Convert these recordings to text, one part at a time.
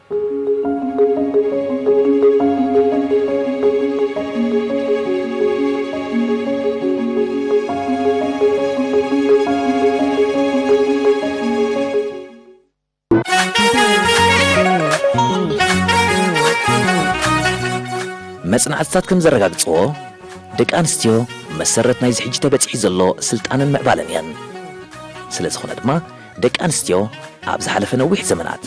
መጽናዕትታት ከም ዘረጋግጽዎ፣ ደቂ ኣንስትዮ መሰረት ናይዚ ሕጂ ተበጺሑ ዘሎ ስልጣንን ምዕባለን እየን። ስለ ዝኾነ ድማ፣ ደቂ ኣንስትዮ ኣብ ዝሓለፈ ነዊሕ ዘመናት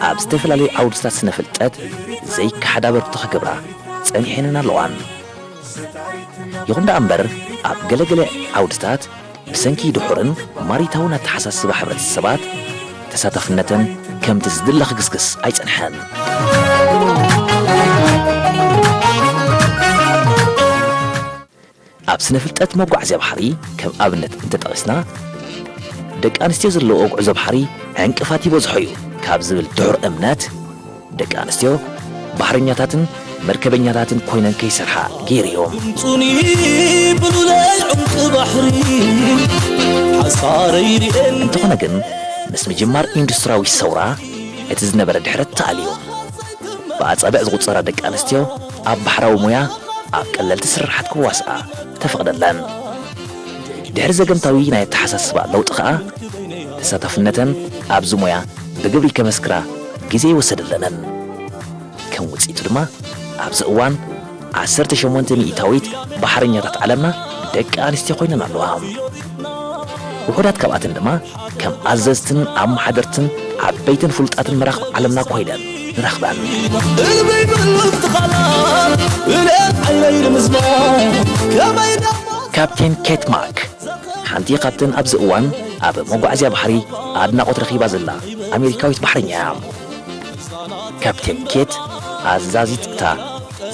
ኣብ ዝተፈላለዩ ዓውድታት ስነ ፍልጠት ዘይከሓድ ኣበርክቶ ክገብራ ጸኒሐንን ኣለዋን። ይኹን ደኣ እምበር፣ ኣብ ገለገለ ዓውድታት ብሰንኪ ድሑርን ማሪታውን ኣተሓሳስባ ሕብረተሰባት፣ ተሳታፍነተን ከምቲ ዝድለ ክግስግስ ኣይጸንሐን። ኣብ ስነ ፍልጠት መጓዓዝያ ባሕሪ ከም ኣብነት እንተጠቒስና፣ ደቂ ኣንስትዮ ዘለውኦ ጉዕዞ ባሕሪ ዕንቅፋት ይበዝሖ እዩ ካብ ዝብል ድሑር እምነት፣ ደቂ ኣንስትዮ ባሕረኛታትን መርከበኛታትን ኮይነን ከይሰርሓ ገይሩ እዩ። ጽኑይ ብሉለይ ዑምቂ ባሕሪ ሓሳረይ ርእየን። እንተኾነ ግን፣ ምስ ምጅማር ኢንዱስትራዊ ሰውራ፣ እቲ ዝነበረ ድሕረት ተኣልዩ። ብኣጻብዕ ዝቑጸራ ደቂ ኣንስትዮ ኣብ ባሕራዊ ሞያ ኣብ ቀለልቲ ስርሓት ክዋስኣ ተፈቕደለን። ድሕሪ ዘገምታዊ ናይ ኣተሓሳስባ ለውጢ ኸኣ፣ ተሳታፍነተን ኣብዚ ሞያ ብግብሪ ከመስክራ ግዜ ኣይወሰደለንን። ከም ውጽኢቱ ድማ፣ ኣብዚ እዋን ዓሰርተ ሸሞንተ ሚእታዊት ባሕረኛታት ዓለምና ደቂ ኣንስትዮ ኮይነን ኣለዋ። ውሑዳት ካብኣተን ድማ ከም ኣዘዝትን ኣመሓደርትን ዓበይትን ፍሉጣትን መራኽብ ዓለምና ኮይነን ንረኽበን። እልበይ በሉ እቲ ቃላት፣ እልአት ዓይነይ ንምዝማር፣ ከመይ ደሞ ካፕቴን ኬት ማክ፣ ሓንቲ ካብተን ኣብዚ እዋን ኣብ መጓዓዝያ ባሕሪ ኣድናቖት ረኺባ ዘላ ኣሜሪካዊት ባሕረኛ እያ። ካፕቴን ኬት፣ ኣዛዚት እታ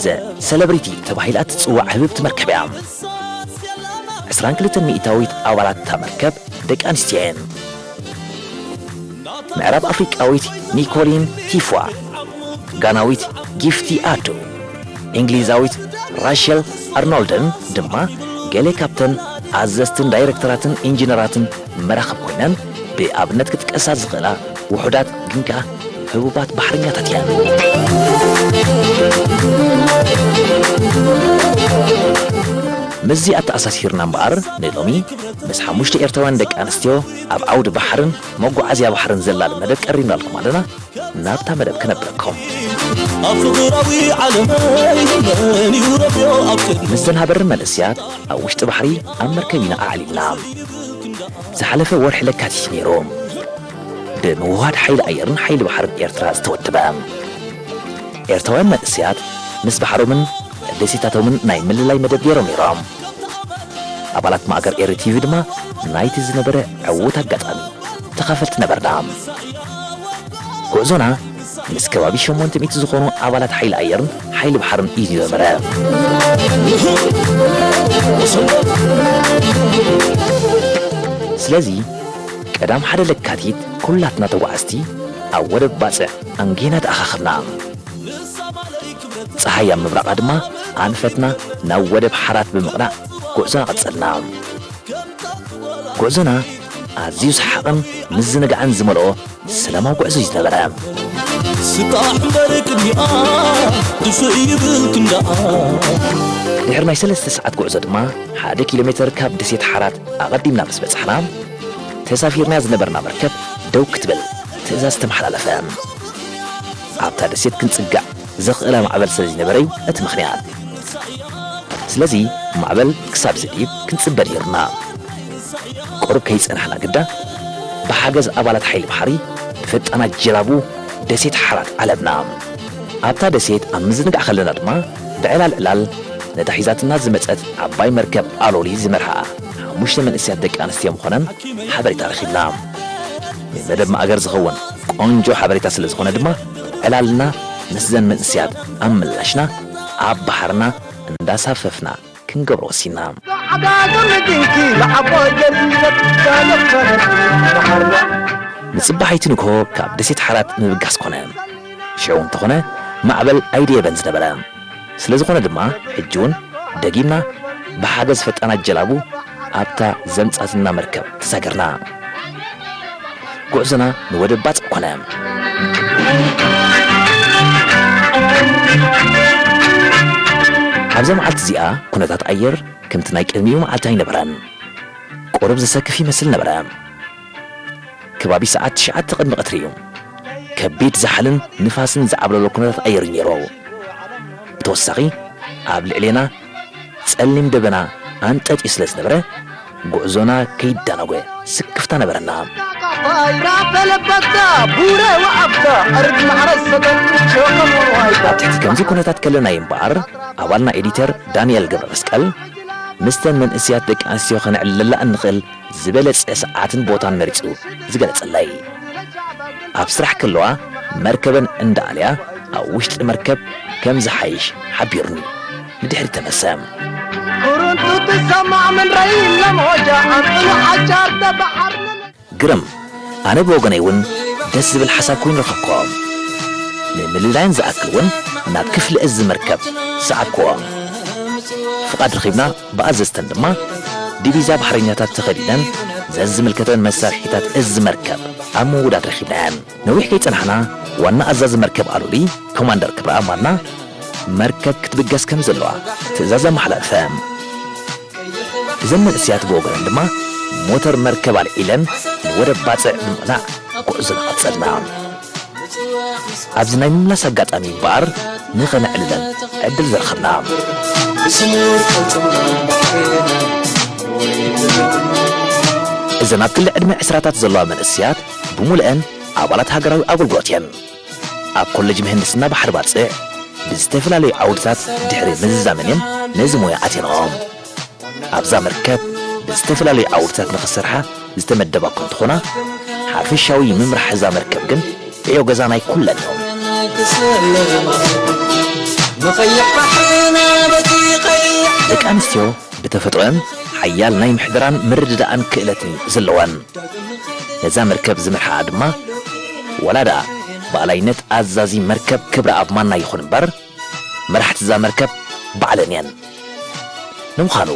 ዘ ሰለብሪቲ ተባሂላ እትጽዋዕ ህብብቲ መርከብ እያ። ዕስራን ክልተን ሚእታዊት ኣባላት እታ መርከብ ደቂ ኣንስትዮ እየን። ምዕራብ ኣፍሪቃዊት ኒኮሊን ቲፍዋ፣ ጋናዊት ጊፍቲ ኣዱ፣ እንግሊዛዊት ራሸል ኣርኖልድን ድማ ገለ ካብተን ኣዘዝትን ዳይረክተራትን ኢንጂነራትን መራኽብ ኮይነን ብኣብነት ክጥቀሳ ዝኽእላ ውሑዳት ግን ከኣ ህቡባት ባሕረኛታት እየን። ምስዚ ኣተኣሳሲርና እምበኣር፣ ንሎሚ ምስ ሓሙሽተ ኤርትራውያን ደቂ ኣንስትዮ ኣብ ዓውዲ ባሕርን መጓዓዝያ ባሕርን ዘላሊ መደብ ቀሪብናልኩም ኣለና። ናብታ መደብ ክነብረኩም። ኣብ ፍቕራዊ ዓለመይ መን እዩ ረብዮ ኣብ ቅድሚ ምስ ዘን ሃበርን መንእስያት ኣብ ውሽጢ ባሕሪ ኣብ መርከብ ኢና ኣዕሊልና። ዝሓለፈ ወርሒ ለካቲት ነይሩ። ብምውህሃድ ሓይሊ ኣየርን ሓይሊ ባሕርን ኤርትራ ዝተወደበ። ኤርትራውያን መንእስያት ምስ ባሕሮምን ደሴታቶምን ናይ ምልላይ መደብ ገይሮም ነይሮም። ኣባላት ማእገር ኤሪ ቲቪ ድማ ናይቲ ዝነበረ ዕዉት ኣጋጣሚ ተኻፈልቲ ነበርና። ጉዕዞና ምስ ከባቢ ሸሞንተ ሚእቲ ዝኾኑ ኣባላት ሓይሊ ኣየርን ሓይሊ ባሕርን እዩ ዝነበረ። ስለዚ ቀዳም ሓደ ለካቲት ኩላትና ተጓዓዝቲ ኣብ ወደብ ባጽዕ ኣንጌና ተኣኻኸብና። ጸሓይ ኣብ ምብራቓ ድማ ኣንፈትና ናብ ወደብ ሓራት ብምቕናዕ ጉዕዞና ቀጸልና። ጉዕዞና ኣዝዩ ሰሓቕን ምዝንጋዕን ዝመልኦ ሰላማዊ ጉዕዞ እዩ ዝነበረ። ስጣሕ እምበር ቅድሚኣ ድፍእ ይብል ክንዳኣ። ድሕሪ ናይ ሰለስተ ሰዓት ጉዕዞ ድማ ሓደ ኪሎ ሜተር ካብ ደሴት ሓራት ኣቐዲምና ምስ በጻሕና፣ ተሳፊርና ዝነበርና መርከብ ደው ክትብል ትእዛዝ ተመሓላለፈ። ኣብታ ደሴት ክንጽጋዕ ዘኽእላ ማዕበል ስለ ዝነበረ እዩ እቲ ምኽንያት። ስለዚ ማዕበል ክሳብ ዝድይብ ክንጽበ ነይሩና። ቁሩብ ከይጸናሕና ግዳ፣ ብሓገዝ ኣባላት ሓይሊ ባሕሪ ብፈጣናት ጀላቡ ደሴት ሓራት ዓለብና። ኣብታ ደሴት ኣብ ምዝንጋዕ ከለና ድማ፣ ብዕላል ዕላል ነታ ሒዛትና ዝመጸት ዓባይ መርከብ ኣሎሊ ዝመርሓ ሓሙሽተ መንእሰያት ደቂ ኣንስትዮ ምዃነን ሓበሬታ ረኺብና። ንመደብ ማእገር ዝኸውን ቆንጆ ሓበሬታ ስለ ዝኾነ ድማ፣ ዕላልና ምስዘን መንእሰያት ኣብ ምላሽና ኣብ ባሕርና እንዳሳፈፍና ክንገብሮ ወሲና። ዓጋግም ድንኪ ብዓቦ ገንዘብ ተለፈነ ባሕርና። ንጽባሒቲ ንግሆ ካብ ደሴት ሓራት ምብጋስ ኮነ። ሽዑ እንተኾነ ማዕበል ኣይደየበን ዝነበረ። ስለ ዝኾነ ድማ፣ ሕጂ እውን ደጊምና ብሓገዝ ፈጣናት ጀላቡ ኣብታ ዘምጻትና መርከብ ተሳገርና። ጉዕዞና ንወደብ ባጽዕ ኮነ። ኣብዛ መዓልቲ እዚኣ ኩነታት ኣየር ከምቲ ናይ ቅድሚኡ መዓልቲ ኣይነበረን። ቁሩብ ዘሰክፍ ይመስል ነበረ። ከባቢ ሰዓት ትሽዓተ ቅድሚ ቀትሪ እዩ። ከቢድ ዛሕልን ንፋስን ዝዓብለሎ ኩነታት ኣየር እዩ ነይሩ። ብተወሳኺ ኣብ ልዕሌና ጸሊም ደበና ኣንጠጥዩ ስለ ዝነበረ፣ ጉዕዞና ከይዳነጎ ስክፍታ ነበረና። ኣብ ትሕቲ ከምዚ ኩነታት ከለና እዩ እምበኣር፣ ኣባልና ኤዲተር ዳንኤል ገብረ መስቀል፣ ምስተን መንእሰያት ደቂ ኣንስትዮ ከነዕልለላ እንኽእል ዝበለጸ ሰዓትን ቦታን መሪጹ ዝገለጸለይ። ኣብ ስራሕ ከለዋ መርከበን እንዳኣልያ ኣብ ውሽጢ መርከብ ከም ዝሓይሽ ሓቢሩኒ። ንድሕሪት ተመሰ። ኩርንቱ ትሰማዕ ምን ረይ ለምሆጃ ኣንጥሉ ሓጫር ተበሓር ግርም፣ ኣነ ብወገነይ እውን ደስ ዝብል ሓሳብ ኮይኑ ረኸብክዎ። ንምልላይን ዝኣክል እውን ናብ ክፍሊ እዚ መርከብ ሰዓብክዎ። ፍቓድ ረኺብና ብኣዘዝተን ድማ ዲቪዛ ባሕረኛታት ተኸዲነን ዘዝምልከተን መሳርሒታት እዚ መርከብ ኣብ ምውዳድ ረኺብናየን። ነዊሕ ከይጸናሕና ዋና ኣዛዚ መርከብ ኣሉሊ ኮማንደር ክብረኣብ ማና መርከብ ክትብገስ ከም ዘለዋ ትእዛዝ ኣመሓላልፈ። እዘን መንእሰያት ብወገነን ድማ ሞተር መርከብ ኣልዒለን ንወደብ ባጽዕ ብምቕናዕ ጉዕዞና ቀጸልና። ኣብዚ ናይ ምምላስ ኣጋጣሚ እምበኣር ንኸነዕልለን ዕድል ዝረኸብና። እዘን ኣብ ክሊ ዕድመ ዕስራታት ዘለዋ መንእሰያት ብምሉአን ኣባላት ሃገራዊ ኣገልግሎት እየን። ኣብ ኮሌጅ ምህንድስና ባሕሪ ባጽዕ ብዝተፈላለዩ ዓውድታት ድሕሪ ምዝዛመን እየን ነዚ ሞያ ኣትየንኦ። ኣብዛ መርከብ ብዝተፈላለዩ ዓውድታት ንኽሰርሓ ዝተመደባ እኳ እንተኾና፣ ሓፈሻዊ ምምራሕ እዛ መርከብ ግን ዕዮ ገዛ ናይ ኩለን እዩ። ደቂ ኣንስትዮ ብተፈጥሮአን ሓያል ናይ ምሕደራን ምርድዳእን ክእለት እዩ ዘለወን። ነዛ መርከብ ዝመርሓኣ ድማ፣ ዋላ ደኣ ብኣላይነት ኣዛዚ መርከብ ክብረኣብ ማና ይኹን እምበር፣ መራሕቲ እዛ መርከብ ባዕለን እየን። ንምዃኑ፣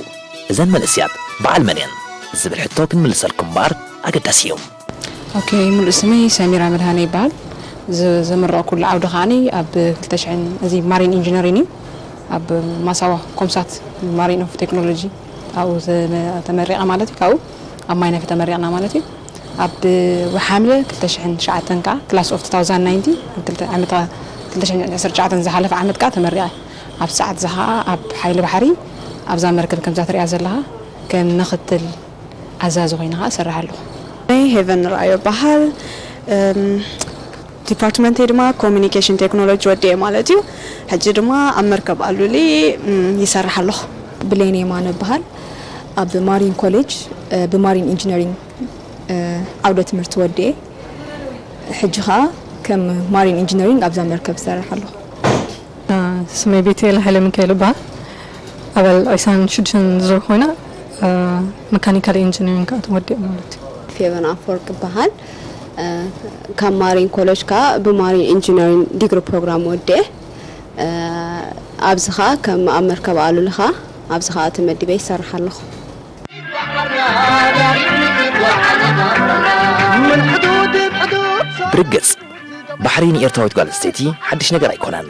እዘን መንእሰያት በዓል መን እየን ዝብል ሕቶ ክንምልሰልኩም እምበኣር ኣገዳሲ እዩ። ኦኬ፣ ሙሉእ ስመይ ሰሚራ መድሃኔ ይበሃል። ዝ-፣ ዘመረቕኩሉ ዓውዲ ከዓኒ ኣብ ክልተ ሽሕን፣ እዚ ማሪን ኢንጂነሪን እዩ። ኣብ ማሳዋ ኮምሳት ማሪን ኦፍ ቴክኖሎጂ ኣብኡ ዘመ-፣ ተመሪቐ ማለት እዩ። ካብኡ ኣብ ማይነፈ ተመሪቕና ማለት እዩ። ኣብ ወሓምለ ክልተ ሽሕን ትሽዓተን ከኣ ክላስ ኦፍ ቱ ታውዛንድ ናይንቲን፣ ኣብ ክልተ ዓመት፣ ክልተ ሽሕን ዕስራን ትሽዓተን ዝሓለፈ ዓመት ከኣ ተመሪቐ። ኣብ ሰዓት እዛ ከኣ ኣብ ሓይሊ ባሕሪ ኣብዛ መርከብ ከምዛ ትሪኣ ዘለኻ ከም ምኽትል ኣዛዚ ኮይነ ከኣ እሰርሕ ኣለኹ። ናይ ሄቨን ርኣዮ በሃል፣ እም፣ ዲፓርትመንተይ ድማ ኮሚኒኬሽን ቴክኖሎጂ ወዲኤ ማለት እዩ። ሕጂ ድማ ኣብ መርከብ ኣሉሊ፣ እም፣ ይሰርሕ ኣለኹ። ብሌን የማነ እበሃል። ኣብ ማሪን ኮሌጅ፣ እ፣ ብማሪን ኢንጂነሪንግ፣ እ፣ ዓውደ ትምህርቲ ወዲኤ። ሕጂ ኸኣ ከም ማሪን ኢንጂነሪንግ ኣብዛ መርከብ እሰርሕ ኣለኹ። ስመይ ቤቴል ሃይለ ሚካኤል እበሃል። ኣባል ዒስራን ሽዱሽተን ዙር ኮይና፣ እ፣ መካኒካል ኢንጂነሪንግ ከኣ ተወዲኣ ማለት እዩ። ፌቨን ኣፈወርቅ እበሃል። እ፣ ካብ ማሪን ኮሌጅ ከኣ ብማሪን ኢንጂነሪንግ ዲግሪ ፕሮግራም ወዲኤ። እ፣ ኣብዚ ከኣ ከም ኣብ መርከብ ኣሉሊ ከኣ ኣብዚ ከኣ ተመዲበ ይሰርሕ ኣለኹ። ብርግጽ፣ ባሕሪ ንኤርትራዊት ጓል ኣንስተይቲ ሓድሽ ነገር ኣይኮነን።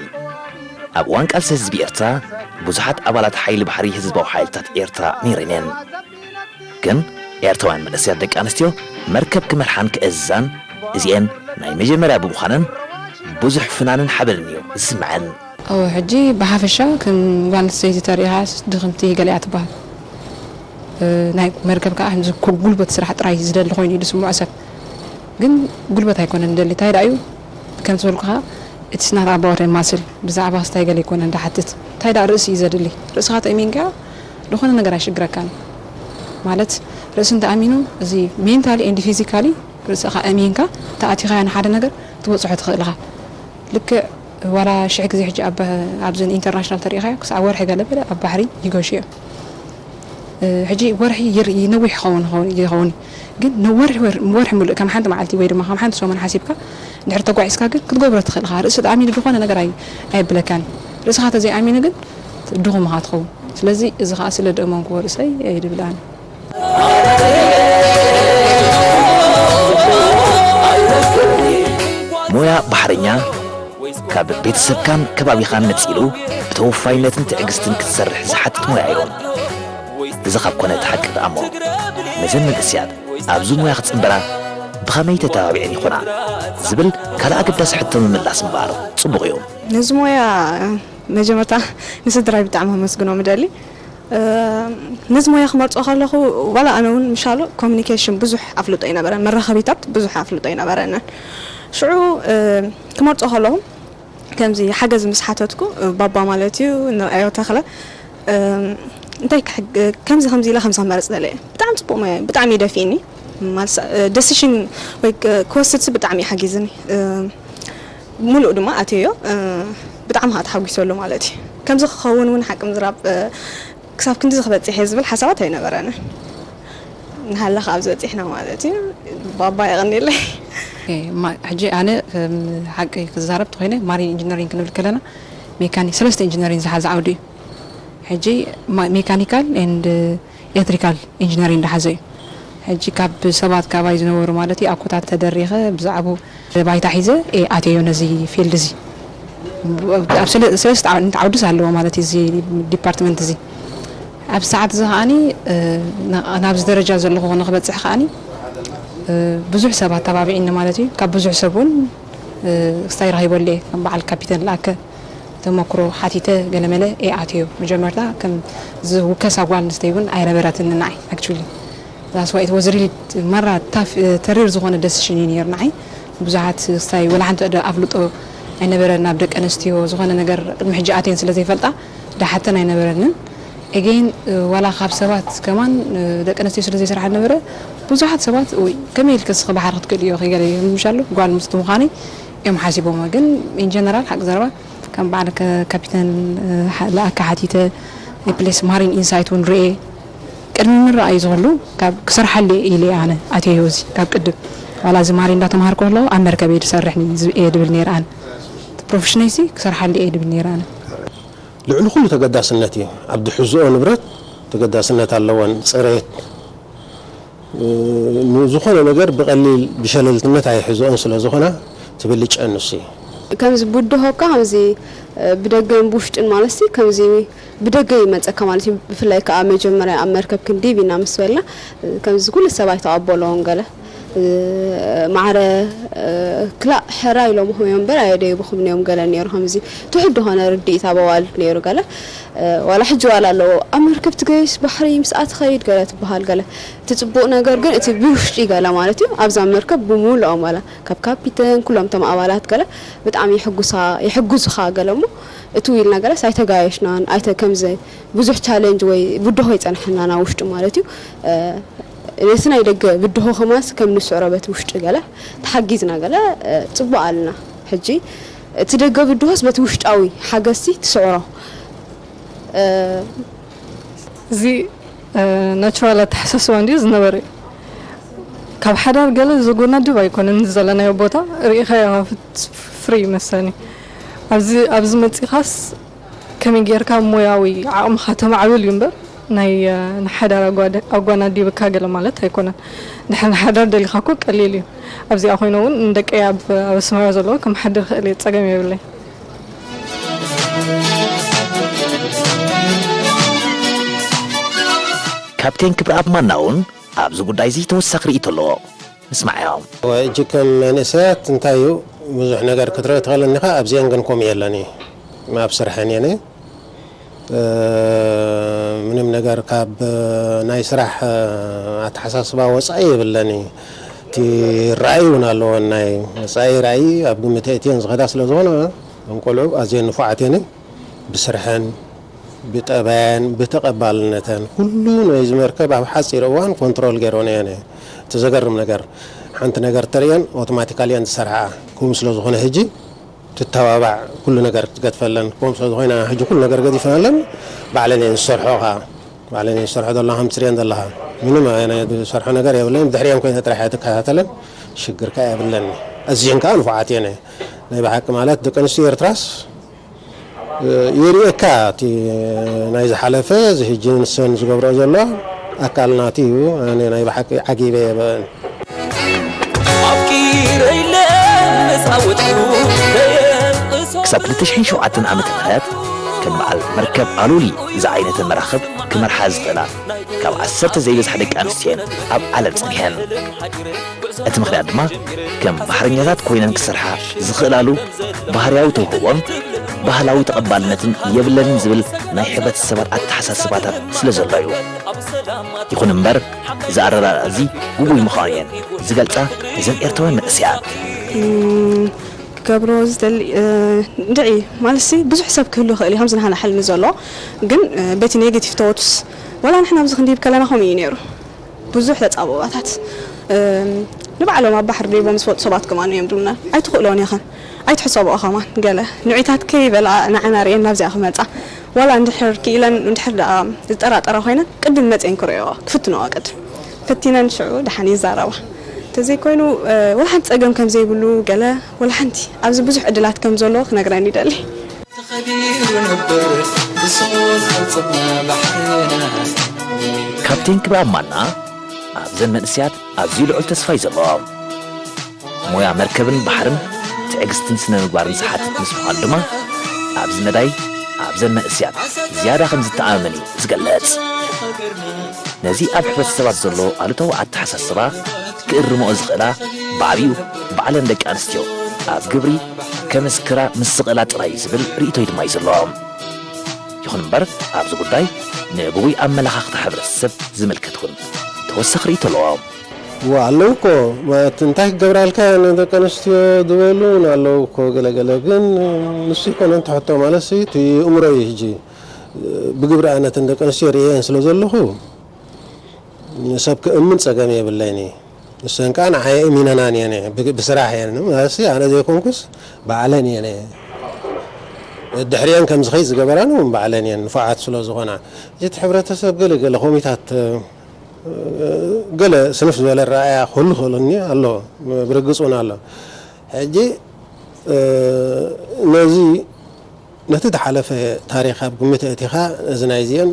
ኣብ እዋን ቃልሲ ህዝቢ ኤርትራ፣ ብዙሓት ኣባላት ሓይሊ ባሕሪ ህዝባዊ ሓይልታት ኤርትራ ነይረን እየን። ግን ኤርትራውያን መንእሰያት ደቂ ኣንስትዮ መርከብ ክመርሓን ክእዝዛን እዚኤን ናይ መጀመርያ ብምዃነን፣ ብዙሕ ፍናንን ሓበንን እዩ ዝስምዐን። እወ፣ ሕጂ ብሓፈሻ ከም ጓል ኣንስተይቲ ተሪኢኻስ ድኽምቲ ገሊኣ ትበሃል። እ፣ ናይ መርከብ ከኣ ከምዚ ኮ-፣ ጉልበት ስራሕ ጥራይ ዝደሊ ኮይኑ እዩ ዝስምዖ ሰብ። ግን ጉልበት ኣይኮነን ዝደሊ። እንታይ ደኣ እዩ? ከም ዝበልኩኻ፣ it's not about a muscle። ብዛዕባ ስታይ ገለ ኣይኮነን ዝሓትት። እንታይ ደኣ ርእሲ እዩ ዘድሊ። ርእስኻ ተእሚንካ ዝኾነ ነገር ኣይሽግረካን። ማለት ርእሲ እንተኣሚኑ፣ እዚ ሜንታሊ ኤንድ ፊዚካሊ ርእስኻ ኣሚንካ፣ ተኣቲኻዮ ንሓደ ነገር ትበጽሖ ትኽእል ኢኻ። ልክዕ ዋላ ሽሕ ግዜ ሕጂ ኣብ፣ ኣብዘን ኢንተርናሽናል ተሪኢኻዮ፣ ክሳዕ ወርሒ ገለ በለ ኣብ ባሕሪ ይገሹ እዮም። እ፣ ሕጂ ወርሒ ይር-፣ ይነዊሕ ይኸውን፣ ይኸውን፣ ይኸውን እዩ። ግን ንወርሒ፣ ወር-፣ ወርሒ ሙሉእ ከም ሓንቲ መዓልቲ ወይ ድማ ከም ሓንቲ ሰሙን ሓሲብካ እንድሕር ተጓዒዝካ ግን ክትገብሮ ትኽእል ኢኻ። ርእሲ ተኣሚኑ ዝኾነ ነገር ኣይ-፣ ኣየብለካን። ርእስኻ ተዘይኣሚኑ ግን ድኹም ኢኻ ትኸውን። ስለዚ እዚ ኸኣ ስለ ደእመንክዎ ርእሰይ ኣይድብልኣን። ሞያ ባሕረኛ ካብ ቤተሰብካን ከባቢኻን ነጺሉ ብተወፋይነትን ትዕግስትን ክትሰርሕ ዝሓትት ሞያ እዩ። እዚ ካብ ኮነ እቲ ሓቂ ደኣ እሞ፣ ነዘን መንእሰያት ኣብዚ ሞያ ክጽንበራ ብኸመይ ተተባቢዐን ይኾና? ዝብል ካልእ ኣገዳሲ ሕቶ ምምላስ እምበኣር ጽቡቕ እዩ። ነዚ ሞያ መጀመርታ ንስድራይ ብጣዕሚ ኣመስግኖም እደሊ። እ፣ ነዚ ሞያ ክመርጾ ከለኹ፣ ዋላ ኣነ እውን ምሻሉ ኮሚኒኬሽን ብዙሕ ኣፍልጦ ኣይነበረን፣ መራኸቢታት ብዙሕ ኣፍልጦ ኣይነበረንን። ሽዑ፣ እ፣ ክመርጾ ከለኹ ከምዚ ሓገዝ ምስ ሓተትኩ፣ ባባ ማለት እዩ፣ ንርኣዮ ተኽለ፣ እም፣ እንታይ ክሕግ-፣ ከምዚ ከምዚ ኢለ ከም ዘመርጽ ደለ። ብጣዕሚ ጽቡቕ ሞያ እዩ፣ ብጣዕሚ እዩ ደፊእኒ። ማለት፣ እ፣ ደሲሽን ወይ ክ-፣ ክወስድሲ ብጣዕሚ እዩ ሓጊዝኒ። እም፣ ምሉእ ድማ ኣትየዮ፣ እ፣ ብጣዕሚ ከዓ ተሓጒሰሉ ማለት እዩ። ከምዚ ክኸውን እውን ሓቂ ምዝራብ፣ እ፣ ክሳብ ክንድዚ ክበጽሕ እየ ዝብል ሓሳባት ኣይነበረንን። ንሃለኻ ኣብዚ በጺሕና ማለት እዩ። ባባ የቐንየለይ። ኦኬ፣ ማ-፣ ሕጂ ኣነ ከም ሓቂ ክዛረብ ተኾይነ፣ ማሪን ኢንጂነሪንግ ክንብል ከለና ሜካኒ-፣ ሰለስተ ኢንጂነሪንግ ዝሓዘ ዓውዲ እዩ። ሕጂ ማ-፣ ሜካኒካል ኤንድ ኤሌክትሪካል ኢንጂነሪንግ ዝሓዘ እዩ። ሕጂ ካብ ሰባት ካባይ ዝነበሩ ማለት እዩ፣ ኣኮታት ተደሪኸ ብዛዕባኡ ባይታ ሒዘ እየ ኣትየዮ ነዚ ፊልድ እዚ። ኣብ ሰለ-፣ ሰለስተ ዓው-፣ ዓውድስ ኣለዎ ማለት እዩ እዚ ዲፓርትመንት እዚ። ኣብ ሰዓት እዚ ከዓኒ፣ እ፣ ና-፣ ናብዚ ደረጃ ዘለኹ ንክበጽሕ ከዓኒ፣ እ፣ ብዙሕ ሰብ ኣተባቢዕኒ ማለት እዩ። ካብ ብዙሕ ሰብ እውን፣ እ፣ ክስታይ ረኺበሉ እየ። ከም በዓል ካፒተን ለኣከ ተመክሮ ሓቲተ ገለመለ እየ ኣትዮ። መጀመርታ ከም ዝውከሳ ጓል ኣንስተይቲ እውን ኣይነበረትን ንዓይ፣ ኣክቹሊ። That's why it was really ማራ ታፍ፣ ተሪር ዝኾነ ደሲሽን እዩ ነይሩ ንዓይ። ብዙሓት ክስታይ ወላ ሓንቲ ዶ ኣፍልጦ ኣይነበረን ኣብ ደቂ ኣንስትዮ። ዝኾነ ነገር ቅድሚ ሕጂ ኣትየን ስለ ዘይፈልጣ፣ ዳሓተን ኣይነበረንን። ኤጌን፣ እ፣ ዋላ ካብ ሰባት ከማን፣ እ፣ ደቂ ኣንስትዮ ስለ ዘይሰርሓ ነበረ፣ ብዙሓት ሰባት፣ "ኡይ፣ ከመይ ኢልከ እስኺ ባሕሪ ክትክእልዮ ኢኺ?" ገለ ይብል፣ ምሻሉ ጓል ምስቲ ምዃነይ እዮም ሓሲቦሞ። ግን ኢን ጀነራል፣ ሓቂ ዘረባ፣ ከም በዓል ከ-፣ ካፒተን፣ እ፣ ሓ-፣ ለኣካ ሓቲተ፣ ናይ ፕሌስ ማሪን ኢንሳይት እውን ርኤ። ቅድሚ ምርኣዩ ዝኽሉ ካብ ክሰርሓሉ እየ ኢለ ኣነ ኣትየዮ እዚ ካብ ቅድም። ዋላ እዚ ማሪን እንዳተምሃርኩ ከለኹ ኣብ መርከብ እየ ዝሰርሕ ኒ-፣ ዝ-፣ እየ ድብል ነይረ ኣነ። ፕሮፌሽነይሲ ክሰርሓሉ እየ ድብል ነይረ ኣነ። ልዕሊ ኩሉ ተገዳስነት እዩ። ኣብ ዝሕዝኦ ንብረት ተገዳስነት ኣለወን። ጽሬት፣ እ፣ ንዝኾነ ነገር ብቐሊል ብሸለልትነት ኣይሕዝኦን ስለ ዝኾና ትብልጨን ንሱ እዩ። ከምዚ ብድሆ እኳ ከምዚ፣ እ፣ ብደገን ብውሽጥን ማለት ሲ ከምዚ ብደገ ይመጸካ ማለት እዩ። ብፍላይ ከኣ መጀመርያ ኣብ መርከብ ክንድይብ ኢና ምስ በልና፣ እ፣ ከምዚ ኩሉ ሰብ ኣይተቐበሎን ገለ። እ፣ ማዕረ፣ እ፣ ክላእ ሕራይ ኢሎምኹም እዮም እምበር ኣየደይቡኹምን እዮም ገለ ነይሩ። ከምዚ ትሑት ዝኾነ ርድኢት ኣብ ኣዋልድ ነይሩ ገለ። እ፣ ዋላ ሕጂ ዋላ ኣለዎ፣ "ኣብ መርከብ ትገይሽ ባሕሪ ምስኣ ትኸይድ" ገለ ትበሃል ገለ። እቲ ጽቡቕ ነገር ግን እቲ ብውሽጢ ገለ ማለት እዩ፣ ኣብዛ መርከብ ብምሉኦም ዋላ ካብ ካፒተን ኩሎም እቶም ኣባላት ገለ ብጣዕሚ ይሕጉሳ-፣ ይሕጉዙኻ ገለ እሞ፣ እትው ኢልና ገለስ ኣይተጋየሽናን፣ ኣይተ-፣ ከምዚ ብዙሕ ቻለንጅ ወይ ብድሆ ኣይጸንሐናን ኣብ ውሽጢ ማለት እዩ። እ፣ ነቲ ናይ ደገ ብድሆ ከማንስ ከም ንስዕሮ በቲ ውሽጢ ገለ ተሓጊዝና ገለ፣ እ፣ ጽቡቕ ኣልና። ሕጂ እቲ ደገ ብድሆስ በቲ ውሽጣዊ ሓገዝቲ ትስዕሮ። እ፣ እዚ፣ እ፣ ናቹራል ኣተሓሳስባ እንድዩ ዝነበረ እዩ። ካብ ሓዳር ገለ ዘጎናድብ ኣይኮነን። ዘለናዮ ቦታ ርኢኻዮ ፍት-፣ ፍሪ ይመስለኒ። ኣብዚ፣ ኣብዚ መጺኻስ ከመይ ጌርካ ሞያዊ ዓቕምኻ ተማዕብል እዩ እምበር፣ ናይ፣ እ፣ ንሓዳር ኣጓደ-፣ ኣጓናዲብካ ገለ ማለት ኣይኮነን። ድሕሪ ንሓዳር ደሊኻ እኮ ቀሊል እዩ። ኣብዚኣ ኮይነ እውን ንደቀይ ኣብ፣ ኣብ ኣስመራ ዘለዎ ከመሓድር ክእል እየ፣ ጸገም የብለይ። ካፕቴን ክብረኣብ ማና እውን ኣብዚ ጉዳይ እዚ ተወሳኺ ርእይቶ ኣለዎ። ንስማዓዮ። ሕጂ ከም መንእሰያት እንታይ እዩ ብዙሕ ነገር ክትርኢ ትኽእል እኒኻ፣ ኣብዚአን ግን ከምኡ የለን እዩ። ኣብ ስርሐን እየን። እ፣ ምንም ነገር ካብ ናይ ስራሕ፣ እ፣ ኣተሓሳስባ ወጻኢ የብለኒ። እቲ ራእይ እውን ኣለወን። ናይ ወጻኢ ራእይ ኣብ ግምት ኣእትየን ዝኸዳ ስለ ዝኾነ፣ እቶም ቆልዑ ኣዝየን ንፉዓት እየን። ብስርሐን፣ ብጠባየን፣ ብተቐባልነተን፣ ኩሉ ናይዚ መርከብ ኣብ ሓጺር እዋን ኮንትሮል ገይረን እየን። እቲ ዘገርም ነገር፣ ሓንቲ ነገር ተርእየን፣ ኣውቶማቲካሊ እየን ዝሰርሓ። ከምኡ ስለ ዝኾነ፣ ሕጂ ትተባባዕ፣ ኩሉ ነገር ትገድፈለን። ከምኡ ስለ ዝኾይና፣ ሕጂ ኩሉ ነገር ገዲፈናለን፣ ባዕለን እየን ዝሰርሖ ኸዓ። ባዕለን እየን ዝሰርሖ ዘለዋ፣ ከም ትርእየን ዘለኻ። ምንም ኣነ ዝሰርሖ ነገር የብለን፣ ብድሕሪአን ኮይነ ጥራሕ እየ ዝከታተለን፣ ሽግር ከኣ የብለኒ። ኣዚየን ከኣ ንፉዓት እየን። ናይ ብሓቂ ማለት ደቂ ኣንስትዮ ኤርትራስ፣ የርእየካ እቲ ናይ ዝሓለፈ፣ እዚ ሕጂ ንሰን ዝገብርኦ ዘለዋ ኣካል ናቲ እዩ። ኣነ ናይ ብሓቂ ዓጊበ እየ ብአን። ኣፍቂረ ኢለ መጻወትኩ ከየንቅሶ። ክሳብ ክልተ ሽሕን ሸውዓተን ዓመተ ምህረት ከም በዓል መርከብ ኣሉሊ ዝዓይነተ መራኽብ ክመርሓ ዝኽእላ ካብ ዓሰርተ ዘይበዝሓ ደቂ ኣንስትዮ እየን ኣብ ዓለም ጸኒሐን። እቲ ምኽንያት ድማ ከም ባሕረኛታት ኮይነን ክሰርሓ ዝኽእላሉ ባህርያዊ ተውህቦን ባህላዊ ተቐባልነትን የብለንን ዝብል ናይ ሕብረተሰባት ኣተሓሳስባታት ስለ ዘሎ እዩ። ይኹን እምበር እዚ ኣረዳድኣ እዚ ግጉይ ምዃኑ እየን ዝገልጻ እዘን ኤርትራውያን መንእሰያት። ክገብሮ ዝደሊ እንድዒ ማለትሲ ብዙሕ ሰብ ክህሉ ይኽእል እዩ ከምዚ ንሓና ሕልሚ ዘሎ ግን በቲ ኔጌቲቭ ተወቱስ ዋላ ንሕና ኣብዚ ክንዲብ ከለና ከምኡ እዩ ነይሩ። ብዙሕ ተጻብኦታት ንባዕሎም ኣብ ባሕሪ ደይቦም ዝፈልጡ ሰባት ከማን እዮም ድምና ኣይትኽእሎን ኢኽን ኣይትሕሰብኦ ከማን ገለ ንዑይታት ከይበላ ንዓና ርእየን ናብዚኣ ክመጻ ዋላ እንድሕር ክኢለን እንድሕር ደኣ ዝጠራጠራ ኮይነን ቅድም መጽኤን ክርእዮኦ ክፍትንኦ ቅድም ፈቲነን ሽዑ ደሓን ይዛረባ። እንተዘይኮይኑ ወላ ሓንቲ ጸገም ከም ዘይብሉ ገለ ወላ ሓንቲ ኣብዚ ብዙሕ ዕድላት ከም ዘሎ ክነግረን ይደሊ። ተኸቢሩ ነበር ብሶት ፈጽምና ባሕርና። ካፕቴን ክብረኣብ ማና ኣብዘን መንእሰያት ኣዝዩ ልዑል ተስፋ እዩ ዘለዎ። ሞያ መርከብን ባሕርን ትዕግስትን ስነ ምግባርን ዝሓትት ምስ ምዃኑ ድማ ኣብዚ መዳይ ኣብዘን መንእሰያት ዝያዳ ከም ዝተኣማመን እዩ ዝገልጽ። ነዚ ኣብ ሕብረተሰባት ዘሎ ኣሉታዊ ኣተሓሳስባ ክእርምኦ ዝኽእላ ብዓቢኡ ባዕለን ደቂ ኣንስትዮ ኣብ ግብሪ ከምስክራ ምስ ዝኽእላ ጥራይ እዩ ዝብል ርእይቶይ ድማ እዩ ዘለዎም። ይኹን እምበር ኣብዚ ጉዳይ ንግጉይ ኣመለኻኽታ ሕብረተሰብ ዝምልከት እውን ተወሳኺ ርእይቶ ኣለዎም። እዋ ኣለዉ እኮ ማለት እንታይ ክገብራልካ እየን ደቂ ኣንስትዮ ዝበሉ እውን ኣለዉ እኮ ገለገለ ግን ንሱ ይኮነ እንተ ሕቶ ማለት ሲ እቲ እምሮ እዩ ሕጂ ብግብሪ ኣነተን ደቂ ኣንስትዮ ርእየን ስለ ዘለኹ ንሰብ ክእምን ጸገም የብለይን እዩ ንሰን ከዓ ንዓየ እሚነናን እየን ብስራሕ እየን ማለት ኣነ ዘይኮንኩስ ባዕለን እየን ድሕሪአን ከም ዝኸይድ ዝገበራን እውን ባዕለን እየን ንፉዓት ስለ ዝኾና እቲ ሕብረተሰብ ገለ ገለ ኮሚታት ገለ ስንፍ ዝበለ ረኣያ ክህሉ ክእሉኒ ኣሎ ብርግፅ እውን ኣሎ ሕጂ ነዚ ነቲ ዝሓለፈ ታሪኽ ኣብ ግምት ኣእቲኻ እዚ ናይዚአን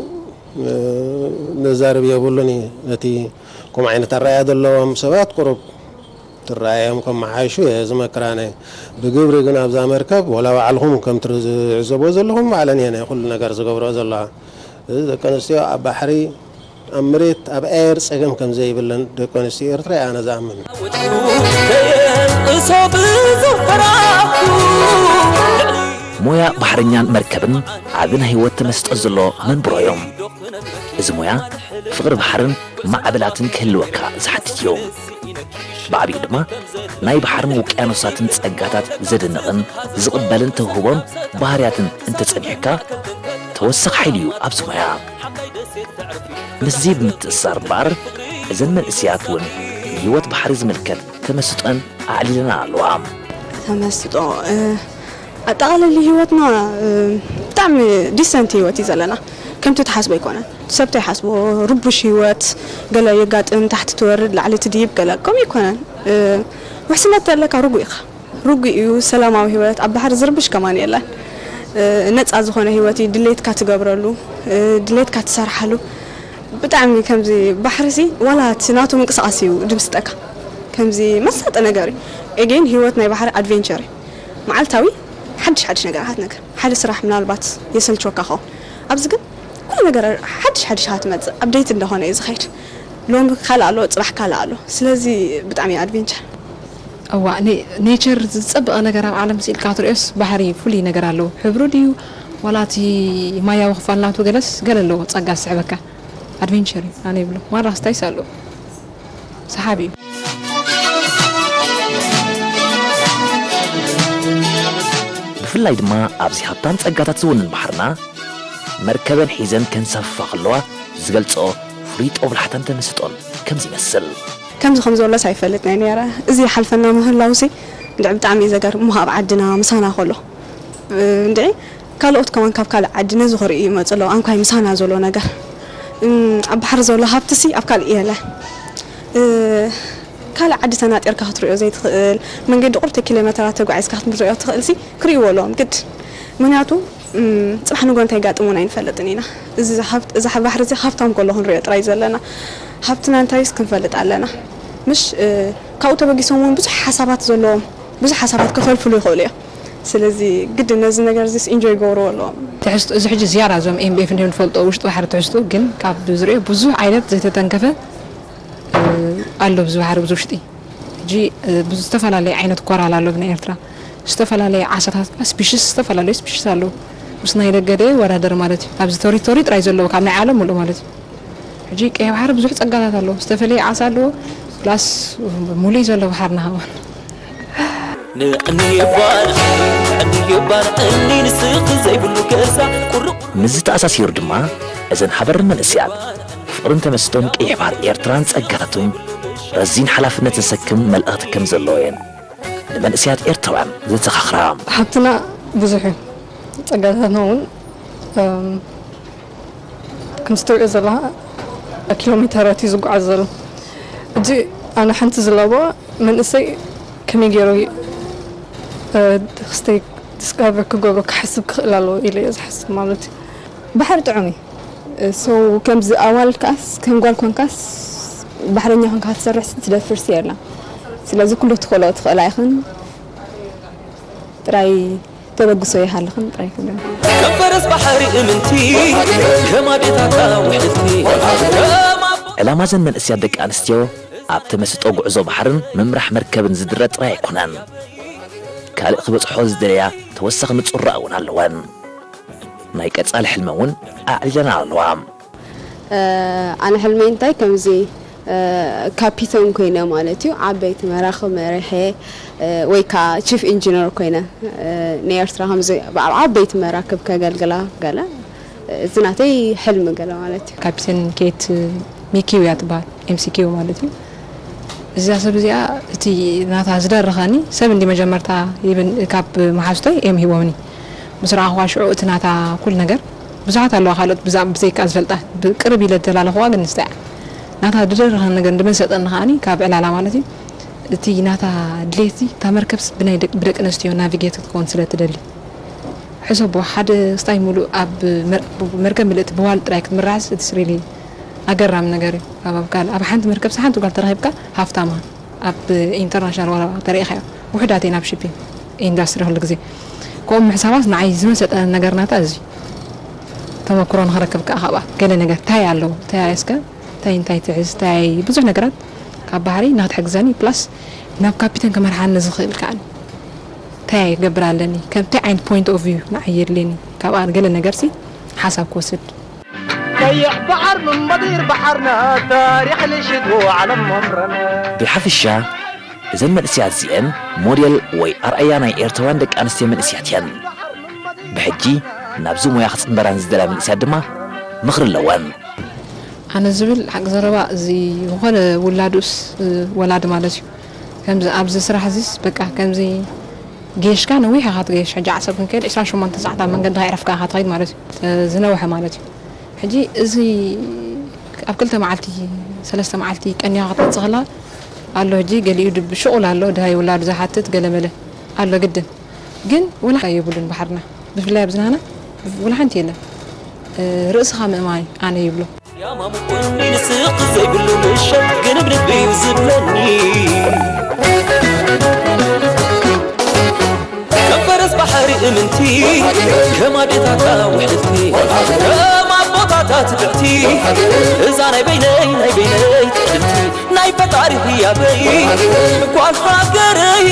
ዘዛርብ የብሉን እዩ ነቲ ከምኡ ዓይነት ኣረኣያ ዘለዎም ሰባት ቁሩብ ትረኣዮም ከመሓይሹ እየ ዝመክር ኣነ ብግብሪ ግን ኣብዛ መርከብ ወላ ባዕልኹም ከምቲ ዝዕዘቦ ዘለኹም ባዕለን እየን ኩሉ ነገር ዝገብርኦ ዘለዋ እዚ ደቂ ኣንስትዮ ኣብ ባሕሪ ኣብ መሬት ኣብ ኣየር ጸገም ከም ዘይብለን ደቂ ኣንስትዮ ኤርትራ እየ ኣነ ዝኣምን። እሶ ብዙሕ ተራኽቡ ሞያ ባሕረኛን መርከብን ዓቢ ናይ ህይወት ተመስጦ ዘለዎ መንብሮ እዮም። እዚ ሞያ ፍቕሪ ባሕርን ማዕበላትን ክህልወካ ዝሓትት እዩ። ብዓቢኡ ድማ ናይ ባሕርን ውቅያኖሳትን ጸጋታት ዘድንቕን ዝቕበልን ተውህቦን ባህርያትን እንተጸኒሕካ ተወሳኺ ሓይሊ እዩ ኣብዚ ሞያ። ምስዚ ብምትእስሳር እምበኣር እዘን መንእሰያት እውን ንህይወት ባሕሪ ዝምልከት ተመስጦን ኣዕሊለና ኣለዋ። ተመስጦ ኣጠቓላሊ ህይወትና ብጣዕሚ ዲሰንት ህይወት እዩ ዘለና ከምቲ ትሓስቦ ኣይኮነን ሰብ ተይሓስቦ ርቡሽ ህይወት ገለ የጋጥም ታሕቲ ትወርድ ላዕሊ ትድይብ ገለ ከምኡ ኣይኮነን ውሕስነት ተለካ ርጉእ ኢኻ ርጉእ እዩ ሰላማዊ ህይወት ኣብ ባሕሪ ዝርብሽ ከማን የለን ነፃ ዝኾነ ህይወት እዩ ድሌትካ ትገብረሉ ድሌትካ ትሰርሓሉ ብጣዕሚ ከምዚ ባሕሪ ሲ ዋላ እቲ ናቱ ምንቅስቃስ እዩ ድምስጠካ ከምዚ መሳጢ ነገር እዩ again ህይወት ናይ ባሕሪ adventure እዩ መዓልታዊ ሓድሽ ሓድሽ ነገራት ነገር ሓደ ስራሕ ምናልባት የሰልችወካ ኸውን ኣብዚ ግን ኩሉ ነገር ሓድሽ ሓድሽ ኢኻ ትመፅእ update እንዳኾነ እዩ ዝኸይድ ሎሚ ካልእ ኣሎ ፅባሕ ካልእ ኣሎ ስለዚ ብጣዕሚ እዩ adventure እዋ nature ዝፀበቐ ነገር ኣብ ዓለም ስኢልካ ትሪኦስ ባሕሪ ፍሉይ ነገር ኣለዎ ሕብሩ ድዩ ዋላ እቲ ማያዊ ክፋል ናቱ ገለስ ገለ ኣለዎ ጸጋ ዝስሕበካ adventure እዩ ኣነ ይብሎ ማራ ስታይስ ኣለዎ ሰሓቢ እዩ ብፍላይ ድማ ኣብዚ ሃብታም ጸጋታት ዝውንን ባሕርና መርከበን ሒዘን ከንሳፍፋ ከለዋ ዝገልጽኦ ፍሉይ ጦብላሕታን ተመስጦን ከምዚ ይመስል። ከምዚ ከም ዘሎስ ኣይፈልጥን እየ ነይረ። እዚ ይሓልፈና ምህላውሲ እንድዒ ብጣዕሚ እዩ ዘገርም እሞ ኣብ ዓድና ምሳና ከሎ እንድዒ ካልኦት ከማን ካብ ካልእ ዓዲ ነዚ ክርእዩ ይመጹ ኣለዉ ኣንኳይ ምሳና ዘሎ ነገር ኣብ ባሕሪ ዘሎ ሃብትሲ ኣብ ካልእ የለን። ካልእ ዓዲ ተናጢርካ ክትሪኦ ዘይትኽእል መንገዲ ቁርተ ኪሎ መተራት ተጓዒዝካ ክትሪኦ ትኽእልሲ ክሪእዎ ኣለዎም ግድ ምኽንያቱ ጽባሕ ንጎ እንታይ ጋጥሙና ኣይንፈልጥን ኢና። እዚ ባሕሪ እዚ ሃብታም ከሎ ክንሪኦ ጥራይ ዘለና። ሃብትና እንታይስ ክንፈልጥ ኣለና። ምሽ ካብኡ ተበጊሶም እውን ብዙሕ ሓሳባት ዘለዎም ብዙሕ ሓሳባት ከፈልፍሉ ይኽእሉ እዮም። ስለዚ ግድ ነዚ ነገር ዚስ ኢንጆይ ይገብርዎ ኣለዎም። ትሕዝቶ እዚ ሕጂ ዝያዳ እዞም M B F እንዲዮም ዝፈልጦ ውሽጢ ባሕሪ ትሕዝቶ ግን ካብ ዝሪኦ ብዙሕ ዓይነት ዘይተተንከፈ ኣሎ ብዚ ባሕሪ ብዚ ውሽጢ ሕጂ ብዙ ዝተፈላለየ ዓይነት ኮራል ኣሎ ብናይ ኤርትራ ዝተፈላለየ ዓሳታት ስፒሽስ ዝተፈላለዩ ስፒሽስ ኣለዉ ምስ ናይ ደገ ደ ይወዳደር ማለት እዩ ኣብዚ ቶሪቶሪ ጥራይ ዘለዎ ካብ ናይ ዓለም ሙሉእ ማለት እዩ ሕጂ ቀይ ባሕሪ ብዙሕ ጸጋታት ኣለዎ ዝተፈለየ ዓሳ ኣለዎ ፕላስ ሙሉእ ዘሎ ባሕርና ሃዋን ንዕኒ ይባል ንዕኒ ይባል እኒ ንስኺ ዘይብሉ ገዛ ቁርቁር ምስዚ ተኣሳሲሩ ድማ እዘን ሃበርን መንእሰያት ፍቕርን ተመስጦን ቀይሕ ባሕሪ ኤርትራን ጸጋታቱን ረዚን ሓላፍነት ዘሰክም መልእኽቲ ከም ዘለዎ እየን ንመንእሰያት ኤርትራውያን ዘዘኻኽራ። ሃብትና ብዙሕ እዩ፣ ጸጋታትና እውን ከምዚ ትሪኦ ዘለኻ ኪሎ ሜተራት እዩ ዝጓዓዝ ዘሎ። ሕጂ ኣነ ሓንቲ ዝላቦ መንእሰይ ከመይ ገይሩ ክስተይ ዲስካቨር ክገብሮ ክሓስብ ክኽእል ኣለዎ ኢለ እየ ዝሓስብ ማለት እዩ። ባሕሪ ጥዑም እዩ። So ከምዚ ኣዋልድ ከኣስ ከም ጓል ኮንካስ ባሕረኛ ኮንካ ክትሰርሕ ትደፍርሲ የላ ስለዚ ኩሉ ትኽእሎ ትኽእላ ኢኽን ጥራይ ተበግሶ ይሃልኽን ጥራይ ክብለን ከም ፈረስ ባሕሪ እምንቲ ከም ኣዴታታ ውሕድቲ ከም ኣቦ ዕላማ ዘን መንእስያት ደቂ ኣንስትዮ ኣብ ተመስጦ ጉዕዞ ባሕርን ምምራሕ መርከብን ዝድረ ጥራይ ኣይኮነን። ካልእ ክበጽሖ ዝደለያ ተወሳኺ ንጹር ራእ እውን ኣለወን። ናይ ቀጻሊ ሕልሚ እውን ኣዕሊለና ኣለዋ። ኣነ ሕልመይ እንታይ ከምዚ ካፒተን ኮይነ ማለት እዩ ዓበይቲ መራኽብ መሪሐ ወይ ከዓ ቺፍ ኢንጂነር ኮይነ ንኤርትራ ከምዚ ኣብ ዓበይቲ መራክብ ከገልግላ ገለ እዚ ናተይ ሕልሚ ገለ ማለት እዩ። ካፒተን ኬት ሚኪው እያ ትበሃል ኤምሲኪው ማለት እዩ። እዛ ሰብ እዚኣ እቲ ናታ ዝደረኸኒ ሰብ እንዲ መጀመርታ ይብን ካብ መሓዝቶይ እዮም ሂቦምኒ ምስ ረኣኽዋ ሽዑ እቲ ናታ ኩል ነገር ብዙሓት ኣለዋ ካልኦት ብዛዕባ ብዘይካ ዝፈልጣ ቅርብ ኢለ ተላለኽዋ ግን ንስታ እያ ናታ ዝደረኸኒ ነገር እንድመሰጠኒ ከዓኒ ካብ ዕላላ ማለት እዩ እቲ ናታ ድሌት እታ መርከብስ ብናይ ብደቂ ኣንስትዮ ናቪጌት ክትከውን ስለ ትደሊ ሕሰቦ ሓደ ስታይ ሙሉእ ኣብ መርከብ ምልእቲ ብዋል ጥራይ ክትምራሕስ it's really ኣገራሚ ነገር እዩ ኣብ ኣብ ካልእ ኣብ ሓንቲ መርከብስ ሓንቲ ጓል ተረኺብካ ሃፍታም እኻ ኣብ ኢንተርናሽናል ዋላ ተሪኢኻዮ ውሑዳት እየን ኣብ ሺፒንግ ኢንዳስትሪ ኩሉ ግዜ ከምኡ ምሕሳባስ ንዓይ ዝመሰጠ ነገር ናታ እዚ ተመክሮ ንኽረክብ ከዓ ካብኣ ገለ ነገር ታይ ኣለዎ ታይ እስከ ታይ እንታይ ትሕዝ ታይ ብዙሕ ነገራት ካብ ባህሪ ንክትሕግዘኒ plus ናብ ካፒተን ክመርሓኒ ዝኽእል ከዓ እንታይ ክገብር ኣለኒ ከምታይ ዓይነት point of view ንዓይ የድልየኒ ካብኣ ገለ ነገርሲ ሓሳብ ክወስድ ቀይሕ ባሕር ምንበዲር ባሕርና ታሪኽ ልሽት ዓለም መምረና ብሓፈሻ እዘን መንእሰያት እዚኤን ሞዴል ወይ ኣርኣያ ናይ ኤርትራውያን ደቂ ኣንስትዮ መንእሰያት እየን። ብሕጂ ናብዚ ሞያ ክጽንበራ ንዝደልያ መንእሰያት ድማ ምኽሪ ኣለወን። ኣነ ዝብል ሓቂ ዘረባ እዚ ዝኾነ ውላዱስ ወላዲ ማለት እዩ ከምዚ ኣብዚ ስራሕ እዚስ በቃ ከምዚ ጌሽካ ነዊሕ ኢኻ ትገይሽ ሕጂ ዓሰርተ ክንከይድ ዕስራን ሸሞንተን ሰዓት ኣብ መንገዲ ከይዕረፍካ ኢኻ ትኸይድ ማለት እዩ ዝነውሐ ማለት እዩ ሕጂ እዚ ኣብ ክልተ መዓልቲ ሰለስተ መዓልቲ ቀኒኻ ክትመጽእ ከላ ኣሎ ሕጂ ገሊኡ ድብ ሽቑል ኣሎ ድሃይ ውላዱ ዝሓትት ገለመለ ኣሎ ግድን ግን ወላ የብሉን ባሕርና ብፍላይ ኣብዚ ናህና ወላ ሓንቲ የለን ርእስኻ ምእማን ኣነ ይብሎ ያማሙቁኒ ንስኽ ዘይብሉ ምሸት ግን ብልቢ እዩ ዝብለኒ ከም ፈረስ ባሕሪ እምንቲ ከም ኣዴታታ ውሕድቲ ከም ኣቦታታ ትብዕቲ እዛ ናይ በይነይ ናይ በይነይ ትዕድልቲ ናይ ፈጣሪ ህያበይ ጓል ሃገረይ